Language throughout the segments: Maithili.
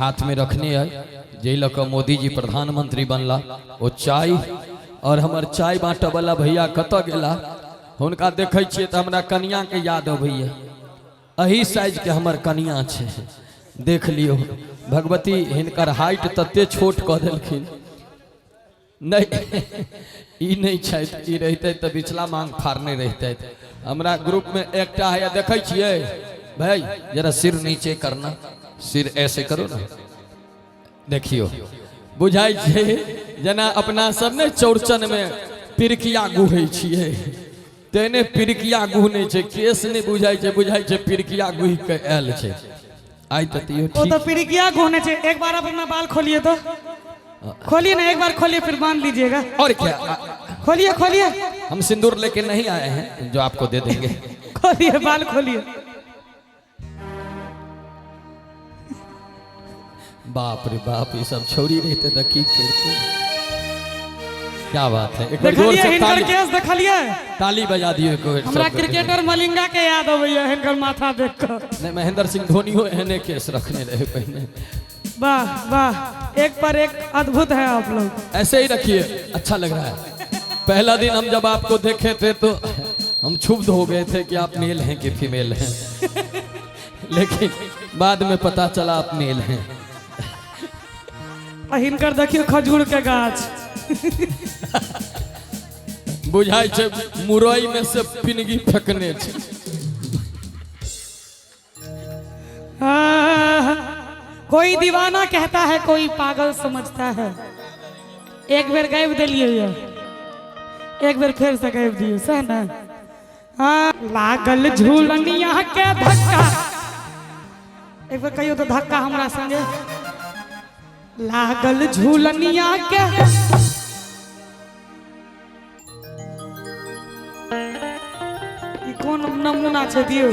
हाथमे रखने अइ, जाहि लऽ कऽ मोदीजी प्रधानमंत्री बनला, ओ चाय। और हमर चाय बाँटऽ वाला भैया कतऽ गेला? हुनका देखै छियै तऽ हमरा कनियाके याद अबैया। एही साइजके हमर कनिया छै, देख लियौ। भगवती हिनकर हाइट तते छोट कऽ देलखिन। नहि, ई नहि छथि, ई रहितै तऽ बिचला मांग फाड़ने रहितथि। हमरा ग्रुपमे एकटा है, देखै छियै भाई, जरा सिर नीचे करना, सिर ऐसे करो ना। देखियौ, बुझाइ छै जेना अपना सब ने चौरचनमे पिरकिया गुहै छियै, तेने पिरकिया गुहने छै। केस नहि बुझाइ छै, बुझाइ छै पिरकिया गुहि के आयल छै। आइ तऽ तैयो ओ ठीक तो पिरिकिया घोने छे। एक बार आप अपना बाल खोलिए तो, खोलिए ना, एक बार खोलिए फिर बांध लीजिएगा। और क्या? खोलिए खोलिए। हम सिंदूर लेके नहीं आए हैं जो आपको दे देंगे। खोलिए, बाल खोलिए। बाप रे बाप, ये सब छौरी रहते तऽ की करते? क्या बात है, एक बार जोर देखलिए से हिनकर ताली, केस देखलिए? ताली बजा दियो एक बेर हमरा सब। क्रिकेटर मलिंगा के याद अबैया हिनकर माथा देख कऽ। नहीं, महेंद्र सिंह धोनी हो एहने केस रखने रहे पहिने। वाह वाह, एक पर एक अद्भुत है आप लोग। ऐसे ही रखिए, अच्छा लग रहा है। पहला दिन हम जब आपको देखे थे तो हम क्षुब्ध हो गए थे कि आप मेल हैं कि फीमेल हैं, लेकिन बाद में पता चला आप मेल हैं। आ हिनकर देखियो खजूर के गाछ। बुझाइ छै मुरई में से पिनगी फेकने छै। आह, कोई दीवाना कहता है, कोई पागल समझता है। एक बेर गाबि देलियै ये, एक बेर फेर से गाबि दियौ, सएह ने? हाँ, लागल झूलनिया के धक्का। एक बेर कहियौ तऽ धक्का हमरा संगे। लागल झूलनिया के, ई कोन नमूना छै दियौ?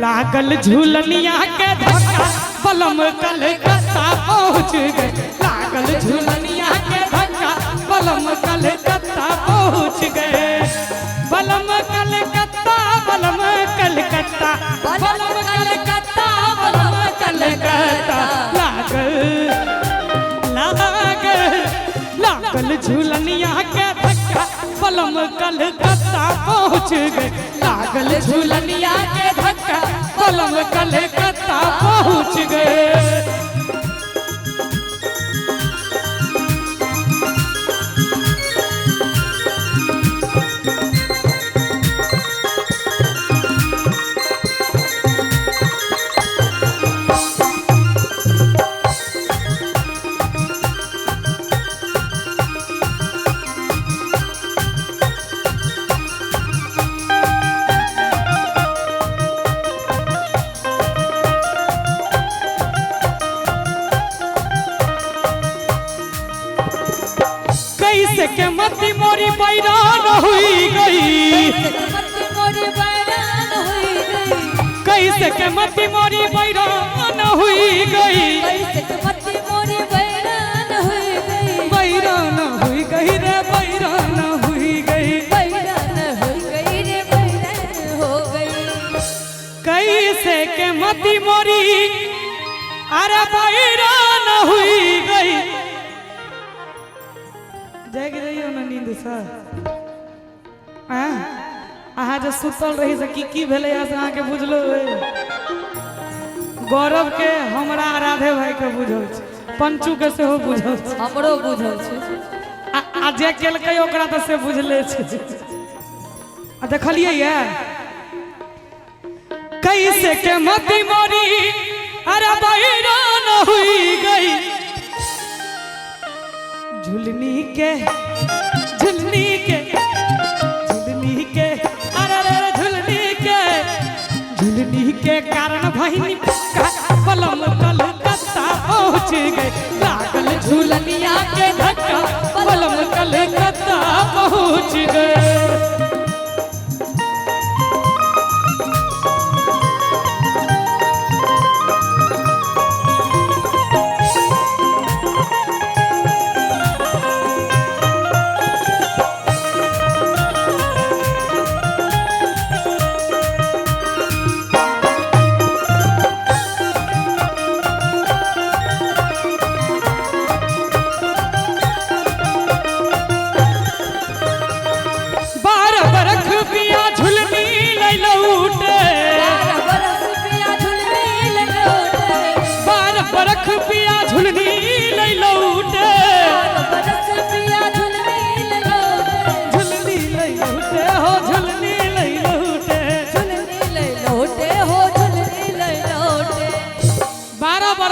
लागल झूलनिया के धक्का, बलम कलकत्ता पहुँच गए। लागल झूलनिया के धक्का, बलम कलकत्ता पहुँच गए। बलम कलकत्ता, बलम कलकत्ता, बलम कलकत्ता, बलम कलकत्ता। लागल लागल लागल झूलनिया के धक्का, बलम कलकत्ता पहुँच गए। लागल झूलनिया के धक्का, बलम कलकत्ता पहुँच गए। कैसे के मती मोरी बैरान हुई गई, कैसे के मती मोरी बैरान हुई गई, बैरान हुई गई रे, बैरान हुई गई। कैसे के मती मोरी अरे बैरान हुई गई। जागि रहियो ना नींद से? अहाँ जे सुतल रही से की की भेलै से अहाँके बुझलो? गौरव के, हमरा राधे भाई के बुझल छै, पंचू के सेहो बुझल छै। हमरो बुझल छै। आ जे केलकै ओकरा तऽ से बुझले छै। आ देखलियै ये कैसे के मती मोरी अरे बैरान हुई गई। झुलनी के, झुलनी के, झुलनी के, अरे रे झुलनी के, झुलनी के कारण भहिनी का बलम कलकत्ता पहुँच गए। लागल झुलनिया के धक्का, बलम कलकत्ता पहुँच गए।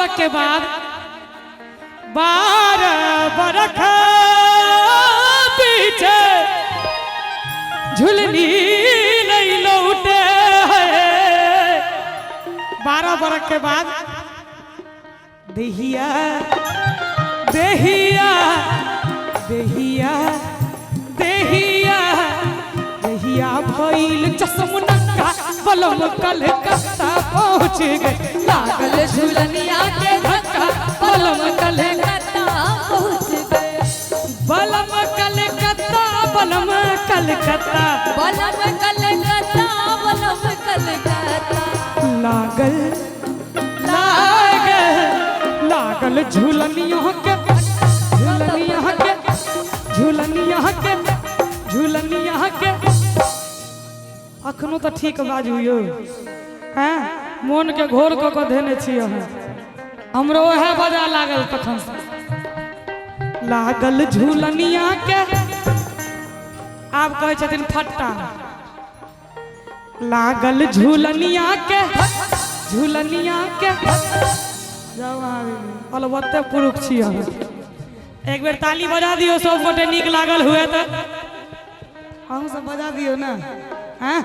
बरख के बाद, 12 बरख पीछे झुलनी नहीं लौटे है। 12 बरख के बाद देहिया देहिया देहिया देहिया देहिया भइल चश्मनक्का बलम कलकत्ता पहुँच गए। लागल झुलनिया के धक्का बलम कलकत्ता पहुँच गए। बलम कलकत्ता बलम कलकत्ता बलम कलकत्ता बलम कलकत्ता। लागल लागल लागल झुलनिया के झुलनिया के झुलनिया के झुलनिया के। अखनो तो ठीक बाजू यौ, हैं मोन के घोर कऽ कऽ धेने छी अहाँ, हमरो वएह बजा लागल तखन से। लागल झुलनिया के, आब कहै छथिन फट्टा। लागल झुलनिया के झुलनिया के। जाउ अहाँ अलबत्ते पुरुष छी अहाँ। एक बेर ताली बजा दियौ सब गोटे, नीक लागल हुए तऽ अहूँ सब बजा दियौ ने। हैं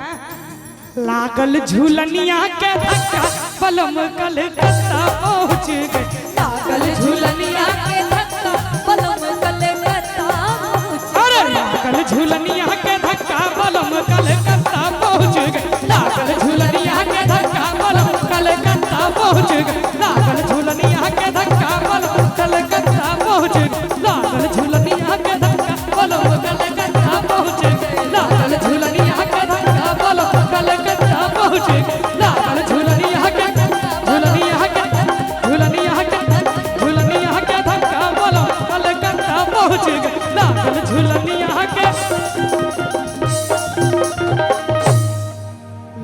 लागल झुलनिया के धक्का बलम कलकत्ता पहुँच गए। लागल झुलनिया के धक्का बलम कलकत्ता पहुँच। अरे लागल झुलनिया के धक्का बलम कलकत्ता पहुँच गए। लागल झुलनिया के धक्का बलम कलकत्ता पहुँच गए। लागल झुलनिया के धक्का बलम कलकत्ता पहुँच गए। लागल झुलनिया के धक्का बलम कलकत्ता पहुँच गए। लागल झुलनिया के धक्का बलम कलकत्ता पहुँच गए। लागल झुलनिया के झुलनिया के झुलनिया के झुलनिया के धक्का बलम कलकत्ता पहुँच गए। लागल झुलनिया के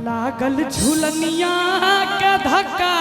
लागल झुलनिया के धक्का